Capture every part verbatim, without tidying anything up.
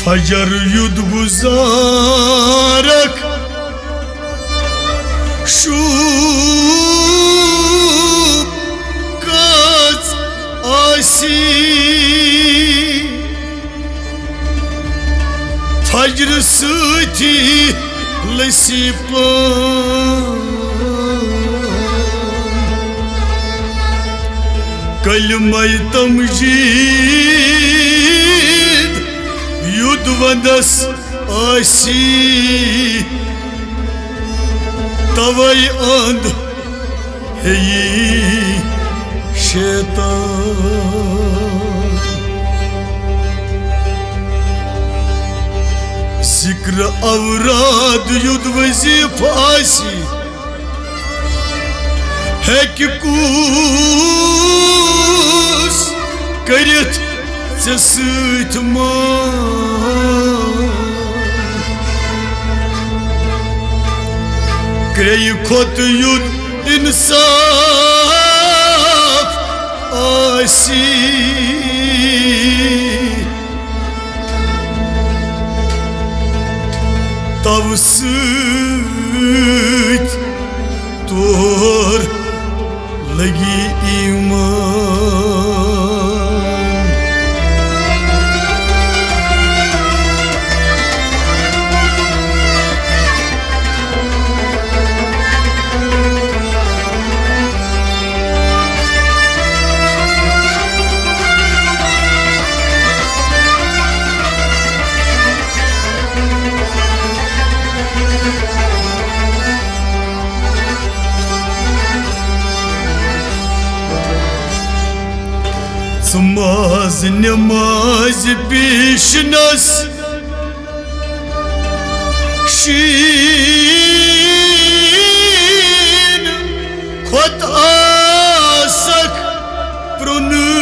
فجر یُد گُزارکھ شوٗب کٔژ آسی۔ فجر سۭتی لٔسی پٲنۍ۔ کلمہ تمجید یُد ونٛدس آسی، توے اند ہیٚیہِ شیطان۔ ذکر اوراد یُد وظیفہٕ آسی، ہیٚکہِ کُس کٔرِتھ ژےٚ سۭتۍ مان؟ کرٛیہِ کھۄتہٕ یُد انصاف آسی، توٕ سۭتۍ تور لگی ایمان۔ ژٕ ماز نماز پیشنس شیٖن کھۄتہٕ آسکھ پرٛونُے۔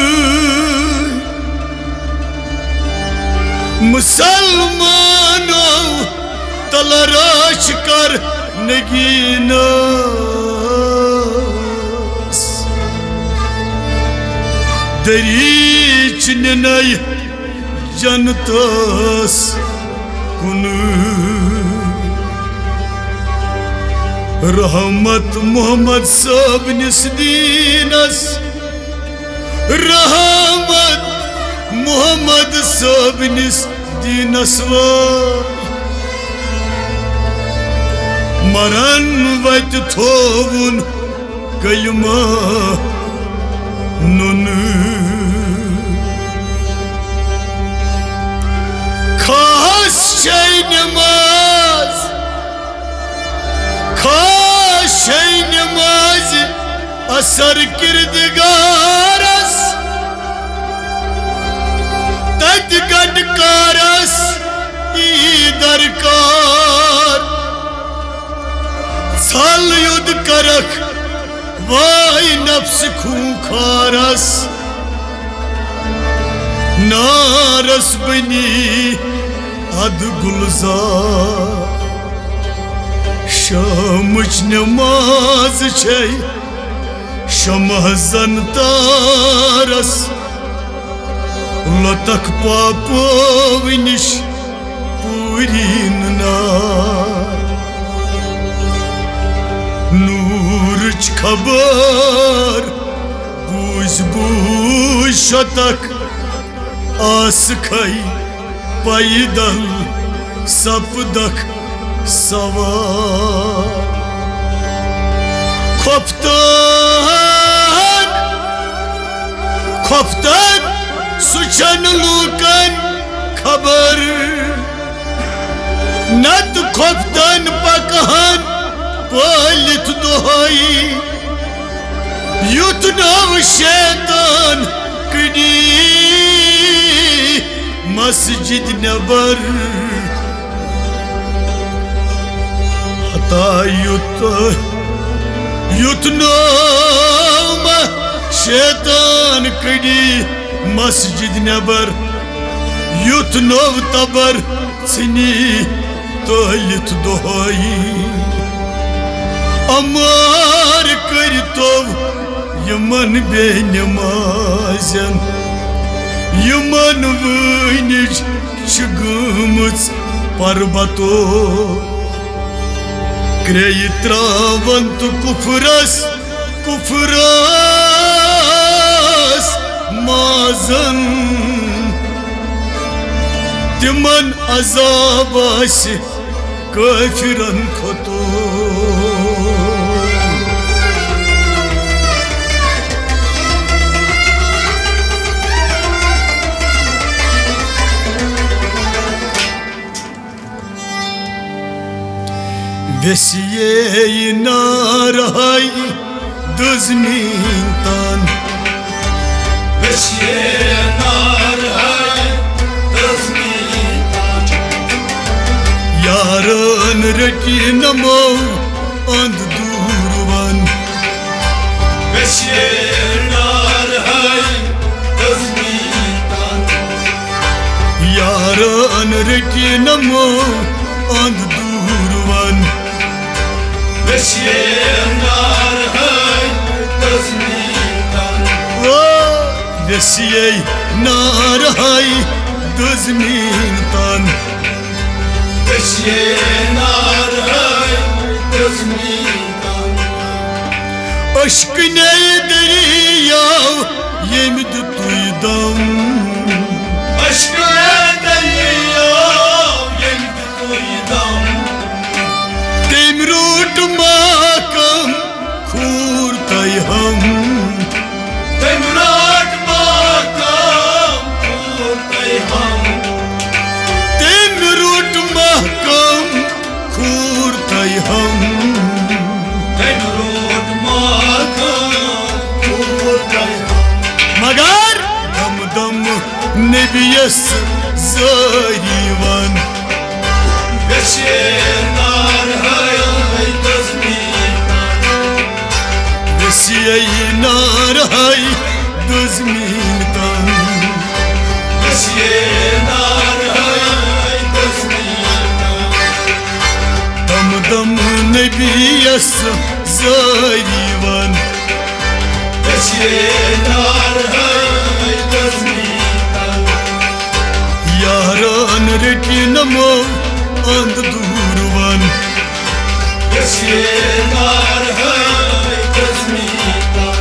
مُسلمانو، تلہٕ رٲچھ کر نگیٖنس۔ دٔریٖچ نِنے جنتس کُنُے۔ رحمت محمد صٲبنِس دیٖنس، رحمت محمد صٲبنِس دیٖنس وٲلۍ۔ مرن وتہِ تھووُن کلمہ نُنہٕ۔ خاص چھے نماز، خاص چھے نماز اثر کردگارس، تتہِ گنڈکارس یی درکار۔ ژھل یوٚد کرکھ وٲے نفس خوٗنخارس، نارس بنی ادٕ گُلزار۔ شامٕچ نماز چھے شمع زن تارس، لۄتکھ پاپٲوۍ نِش پوٗری نہٕ نار۔ نوٗرٕچ خبر بوٗزۍ بوٗزۍ شۄتکھ آسکھے پیدل سپدکھ سوار۔ خۄفتن، خۄفتن سُہ چھَنہٕ لوٗکن خبر، نتہٕ خۄفتن پکہن پٲلِتھ دۄہے۔ یُتھ نہٕ شیطان کٔڑی مسجد نٮ۪بر۔ ہتا یُتھ، یُتھ نہٕ شیطان کٔڑی مسجد نٮ۪بر، یُتھ نہٕ تبر ژھٕنی تٲلِتھ دۄہے۔ امار کٔرۍتو یِمن بے نمازن، یِمن وٲنِج چھِ گٔمٕژ پربتو، کرٛیہِ ترٛاوان تہٕ کُفرس، کُفرس مازن۔ تِمن عذاب آسہِ کٲفرن کھۄتہٕ۔ ویسیے نار ہائی دٔزمین تان۔ ویسیے نار ہائی دٔزمین تان۔ یارن رٔٹۍ نمو اند دور ون۔ ویسیے نار ہائی دٔزمین تان۔ یارن رٔٹۍ نمو اند دور ون۔ ویسیے نار ہائی دٔزمین تان۔ او، ویسیے نار ہائی دٔزمین تان۔ ویسیے نار ہائی دٔزمین تان۔ اشکنے دریاو ییٚمہِ دیُتُے دم۔ اشکنے دریاو ییٚمہِ دیُتُے دم۔ تٔمۍ روٚٹ محکم کھوٗر تۄہہِ ہم۔ تٔمۍ روٚٹ محکم کھوٗر تۄہہِ ہم۔ تٔمۍ روٚٹ محکم کھوٗر تۄہہِ ہم۔ تٔمۍ روٚٹ محکم کھوٗر تۄہہِ ہم۔ مگر دم دم نبیس زٲری ون۔ ویسیے نار ہائی دٔزمین تان۔ ویسیے نار ہائی دٔزمین تان۔ ویسیے نار ہائی دٔزمین تان۔ دم دم نبیس زٲری ون۔ ویسیے نار ہائی دٔزمین تان۔ یارن رٔٹۍ نمو اند دور ون۔ ویسیے نار ہائی دٔزمین تان۔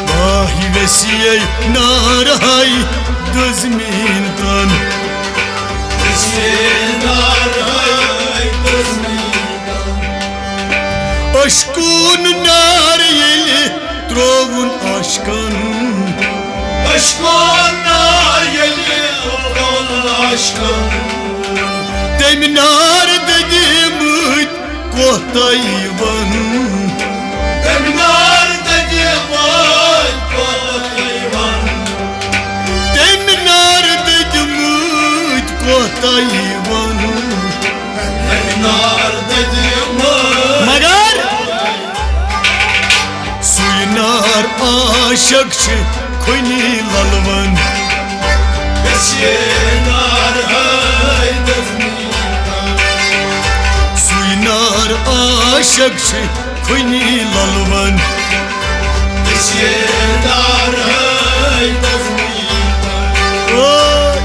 واہ ویسیے نار ہائی دٔزمین تان۔ ویسیے نار ہائی دٔزمین تان۔ اشکون نار ییٚلہِ ترٛووُن عاشقن۔ اشکون نار ییٚلہِ ترٛووُن عاشقن۔ تٔمۍ نار دٔدیمٕتۍ کوہ تۄہہِ ون۔ تٔمۍ نار دٔدیمٕتۍ کوہ تۄہہِ ون۔ تٔمۍ نار دٔدیمٕتۍ کوہ تۄہہِ ون۔ تٔمۍ نار دٔدیمٕتۍ۔ مگر سُے نار عاشق چھِ کھُنی للوَن۔ ویسیے نار ہائی دٔزمین تان۔ سُے نار عاشق چھِ کھُنی للوَن۔ ویسیے نار ہائی دٔزمین تان۔ او،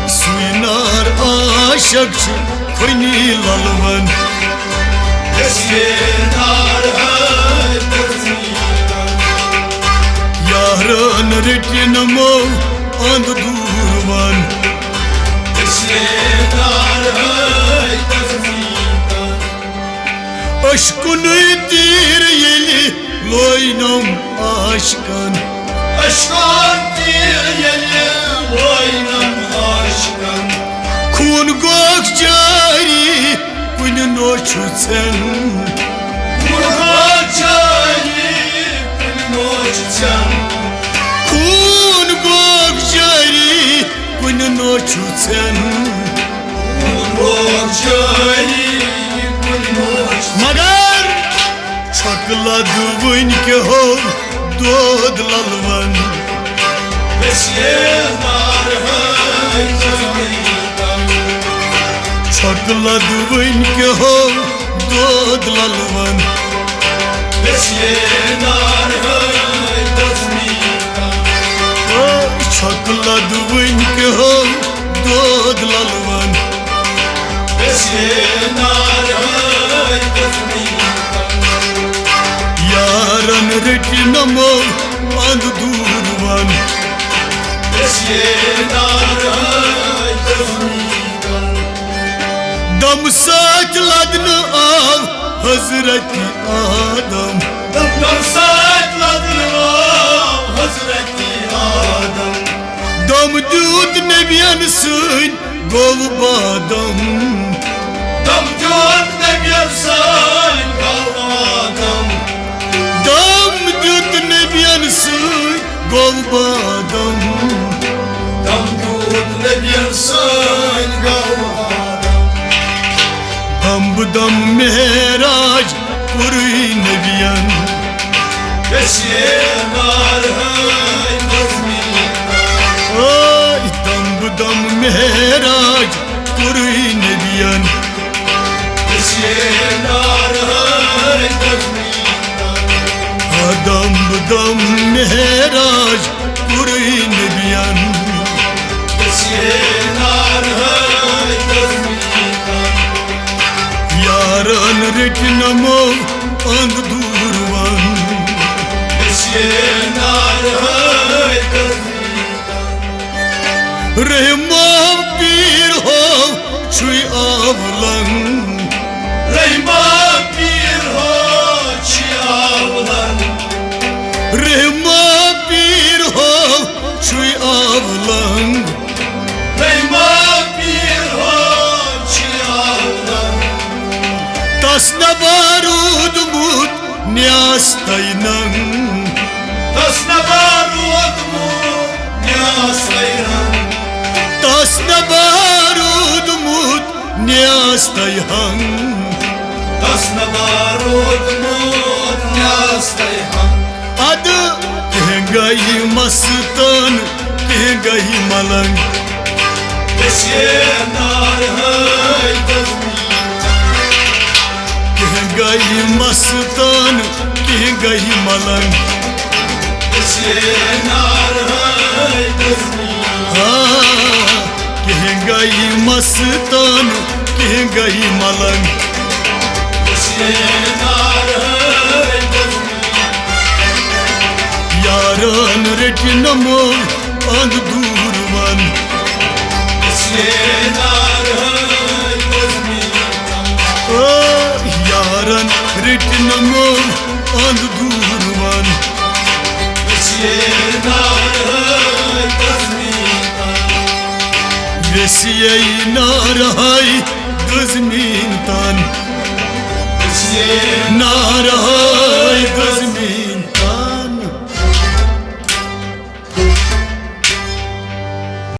سُے نار عاشق چھِ کھُنی للوَن۔ ویسیے نار ہائی دٔزمین تان۔ یارن رٔٹۍ نمو اند دور ون۔ ویسیے نار ہائی دٔزمین تان۔ اشکنے تیر ییٚلہِ لوینم عاشقن۔ اشکن تیر ییٚلہِ لوینم عاشقن۔ خوٗن گوٚکھ جٲری کُنہِ نوٚو چھُ ژھٮ۪ن۔ خوٗن گوٚکھ جٲری کُنہِ نوٚو چھُ ژھٮ۪ن۔ خوٗن گوٚکھ جٲری کُنہِ نوٚو چھُ ژھٮ۪ن۔ خوٗن گوٚکھ جٲری کُنہِ نوٚو چھُ۔ مگر چھۄکہٕ لد وٕنۍ کہِ ہو دود للوَن۔ ویسیے نار ہائی دٔزمین تان۔ چھۄکہٕ لد وٕنۍ کہِ ہو دود للوَن۔ ویسیے نار ہائی دٔزمین تان۔ او، چھۄکہٕ لد وٕنۍ کہِ ہو دود للوان۔ أسۍ ہے نارہٲے تسبیح۔ یارن رٔٹۍ نمو اند دوٗر ون۔ أسۍ ہے نارہٲے تسبیح۔ دم سۭتۍ لدنہٕ آو حضرت آدم۔ دم سۭتۍ لدنہٕ آو حضرت آدم۔ دم دیُت نبین سۭتۍ گوٚو بادم۔ دم دیُت نبین سۭتۍ گوٚو بادم۔ دم دیُت نبین سۭتۍ گوٚو بادم۔ دم دیُت نبین سۭتۍ گوٚو بادم۔ دم بہٕ دم معراج کوٚرُے نبین۔ أسۍ ہے نارہٲے تسبیح۔ ٲے دم بہٕ دم معراج کوٚرُے نبین۔ أسۍ ہے نارہٲے تسبیح۔ آ دم بہٕ دم معراج کوٚرُے نبین۔ أسۍ ہے نارہٲے تسبیح۔ یارن رٔٹۍ نمو اند دوٗر ون۔ أسۍ ہے نارہٲے تسبیح۔ رحمان پیٖر ہو چھُے آولنگ۔ رحمان پیٖر ہو چھُے آولنگ۔ رحمان پیٖر ہو چھُے آولنگ۔ رحمان پیٖر ہو چھُے آولنگ۔ تس نہ بارودمُت نیاز تیننگ۔ تس نہ بارودمُت نیاز تیننگ۔ تس نہ بارودمُت نیاز تیننگ۔ تس نہ بارودمُت نیاز تیننگ۔ ادٕ کینٛہہ گٔیہِ مستن، کینٛہہ گٔیہِ ملنگ۔ أسۍ ہے نارہٲے تسبیح۔ کینٛہہ گٔیہِ مستن، کینٛہہ گٔیہِ ملنگ۔ أسۍ ہے نارہٲے تسبیح۔ آ، کینٛہہ گٔیہِ مستن، کینٛہہ گٔیہِ ملنگ۔ أسۍ ہے نارہٲے تسبیح۔ یارن رٔٹۍ نمو اند دوٗر ون۔ أسۍ ہے نارہٲے تسبیح۔ او یارن رٔٹۍ نمو اند دوٗر ون۔ أسۍ ہے نارہٲے تسبیح۔ ویسیے نارہٲے دٔزمیٖن تن۔ أسۍ ہے نارہٲے